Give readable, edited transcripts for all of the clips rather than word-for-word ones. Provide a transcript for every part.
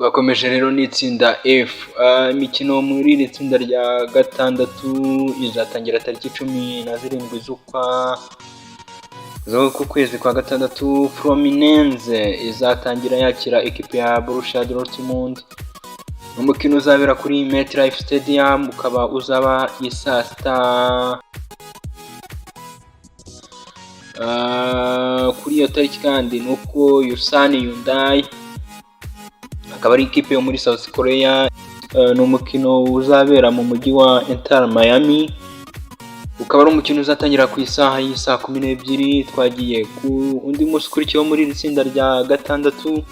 Twakomeje rero n'itsinda F. Imikino muri iri tsinda rya gatandatu izatangira tariki 17 z'uku kwezi kwa gatandatu. Fluminense izatangira yakira ekipe ya Borussia Dortmund. Umukino uzabera kuri MetLife Stadium, ukaba uzaba i saa sita. Kuri iyo tariki kandi ni uko Ulsan Hyundai, akaba ari ikipe yo muri South Korea, ni umukino uzabera mu mujyi wa Inter Miami, ukaba ari umukino uzatangira ku isaha y'isaa 12. Twagiye ku undi munsi ukurikiyeho muri iri tsinda rya gatandatu,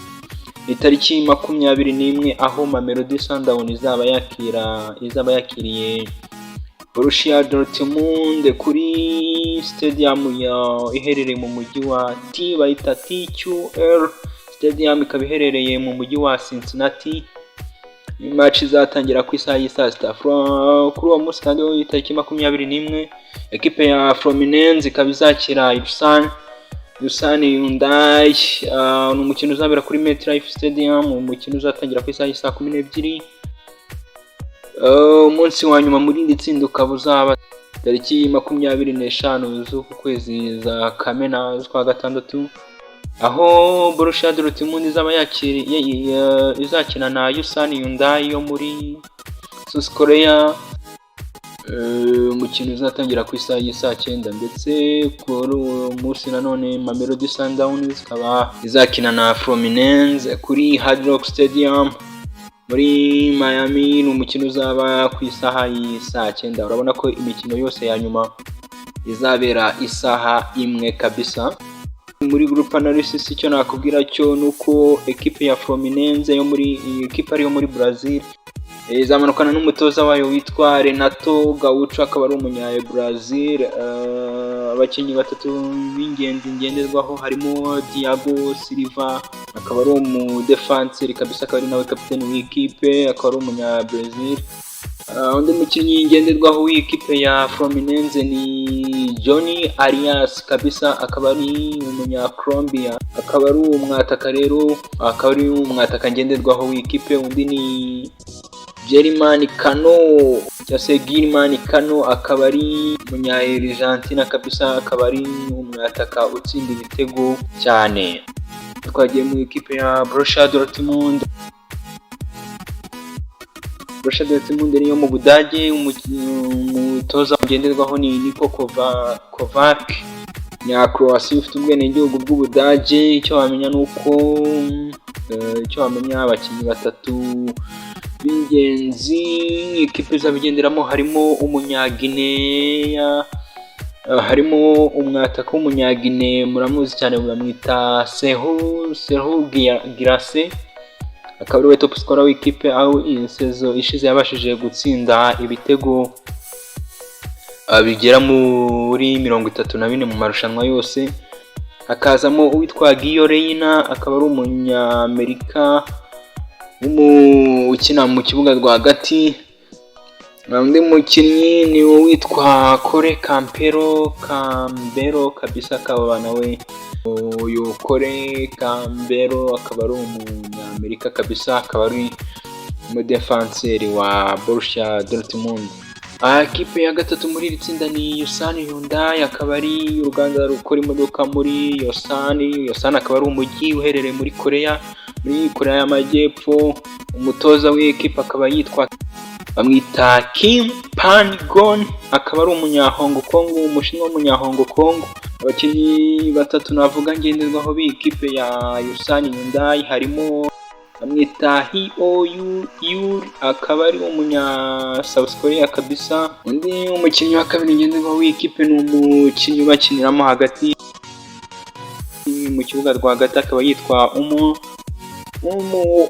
ni tariki 21, aho Mamelodi Sundowns izaba yakiriye Borussia Dortmund kuri stadium ya iherereye mu mujyi wa T bayita TQL Stadium, ikaba iherereye mu mujyi wa Cincinnati. Match izatangira ku isaha y'isaa sita. Kuri uwo munsi kandi wo tariki 21, ekipe ya Fluminense ikaba izakira Ulsan Hyundai. Ni umukino uzabera kuri MetLife Stadium, umukino uzatangira ku isaha y'isaa 12. Umunsi wa nyuma muri iri tsinda ukaba uzaba tariki 25 z'uku kwezi za Kamena, z'ukwa gatandatu, aho Borussia Dortmund izaba yakiriye izakina na Ulsan Hyundai yo muri South Korea, umukino uzatangira ku isaha y'isaa cyenda. Ndetse kuri uwo munsi nanone Mamelodi Sundowns ikaba izakina na Fluminense kuri Hard Rock Stadium muri Miami, ni umukino uzaba ku isaha y'isaa cyenda. Urabona ko imikino yose ya nyuma izabera isaha imwe kabisa. Muri group analysis, icyo nakubwira cyo ni uko ekipe ya Fluminense yo muri ekipe ariyo muri Brazil izamanukana n'umutoza wayo witwa Renato Gaucho, akaba ari umunya Brazil. Abakinnyi batatu b'ingenzi ngenderwaho harimo Thiago Silva, akaba ari umudefanseri kabisa, akaba ari nawe kapiteni w'ikipe, akaba ari umunya Brazil. Undi mukinnyi ngenderwaho w'ikipe ya Fluminense ni Johnny Arias kabisa, akaba ari umunya Colombia, akaba ari umwataka rero, akaba ari umwataka ngenderwaho w'ikipe. Undi ni German Cano cyangwa se Gilman Cano, akaba ari umunya Argentina kabisa, akaba ari umwataka utsinda ibitego cyane. Twagiye mu ikipe ya Borussia Dortmund. Borussia Dortmund niyo mu Budage, umutoza ngenderwaho ni Niko Kovac, Nyakroasi ufite ubwenegihugu bw'Ubudage. Icyo wamenya ni uko icyo wamenya, abakinnyi batatu b'ingenzi ikipe izabigenderamo harimo Umunyagineya, harimo umwataka w'Umunyagine, muramuzi cyane, bamwita Serhou Guirassy, akaba ariwe top scorer w'ikipe, aho iyi saison ishize yabashije gutsinda ibitego bigera muri 34 mu marushanwa yose. Hakazamo uwitwa Gio Reyna, akaba ari Umunyamerika ukina mu kibuga rwagati. Undi mukinnyi ni uwitwa Cole Campbell kabisa, akaba nawe uyu Cole Campbell akaba ari Umunyamerika kabisa, akaba ari umudefanseri wa Borussia Dortmund. Kipe ya gatatu muri iri tsinda ni Ulsan Hyundai, akaba ari uruganda rukora imodoka muri Ulsan. Ulsan akaba ari umujyi uherereye muri Korea y'Amajyepfo. Umutoza w'ikipe akaba yitwa, bamwita Kim Pan Gon, akaba ari umunya Hong Kong, Umushinwa w'umunya Hong Kong. Abakinnyi batatu navuga ngenderwaho b'iyi kipe ya Ulsan Hyundai harimo bamwita Heo Yul, akaba ari umunya South Korea kabisa. Undi umukinnyi wa kabiri ngenderwaho w'iyi kipe ni umukinnyi ubakiniramo hagati mu kibuga rwagati, akaba yitwa Umo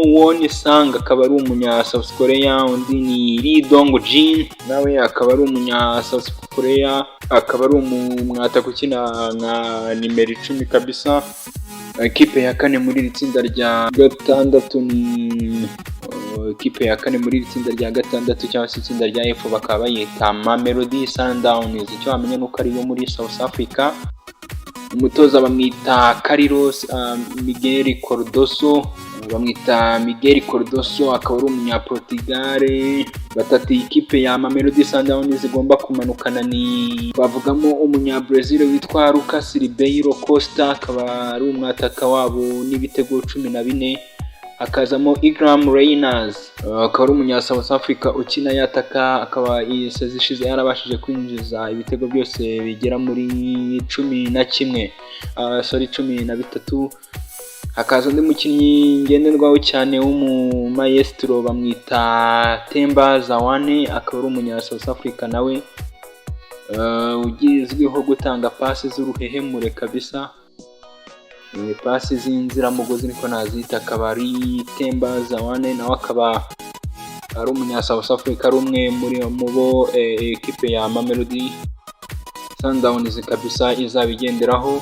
Won Sang, akaba ari umunya South Korea. Undi ni Lee Dong Jin, nawe akaba ari umunya South Korea, akaba ari umwataka ukina nka nimero 10 kabisa. Ikipe ya kane muri iri tsinda rya gatandatu ni ikipe ya kane muri iri tsinda rya gatandatu cyangwa se itsinda rya F, bakaba bayita Mamelodi Sundowns. Icyo wamenya ni uko ariyo muri South Africa. Umutoza bamwita Carlos Miguel Cardoso. Bamwita Miguel Cardoso, akaba ari umunyaportugal. Batatu ikipe ya Mamelodi Sundowns igomba kumanukana ni twavugamo umunyabrazil witwa Lucas Ribeiro Costa, akaba ari umwataka wabo n'ibitego 14. Hakazamo Iqraam Rayners, akaba ari umunya South Africa ukina yataka, akaba iyi season ishize yarabashije kwinjiza ibitego byose bigera muri 11, sorry, 13. Hakaza undi mukinnyi ngenderwaho cyane w'umumaestro, bamwita Themba Zwane, akaba ari umunya South Africa nawe ugizwiho gutanga pasi z'uruhehemure kabisa, pasi z'inziramugozi niko nazita. Akaba ari Themba Zwane, nawe akaba ari umunya South Africa, ari umwe muri mu bo ekipe ya Mamelodi Sundowns kabisa izaba igenderaho.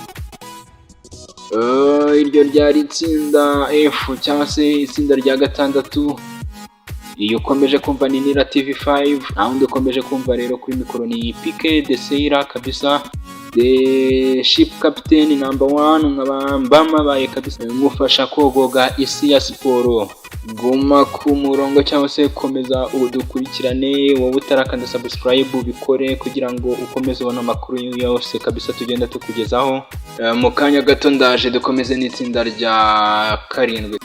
Iryo ryari itsinda F cyangwa se itsinda rya gatandatu. Iyo ukomeje kumva ni Nira TV 5, nta wundi ukomeje kumva rero kuri mikoro ni PK de Seira kabisa, the ship captain number one, nkaba mbamabaye kabisa ngufasha kogoga isi ya siporo. Guma ku murongo cyangwa se komeza udukurikirane. Wowe utarakanda subscribe, ubikore kugira ngo ukomeze ubone amakuru yose kabisa tugenda tukugezaho. Mu kanya gato ndaje dukomeze n'itsinda rya karindwi.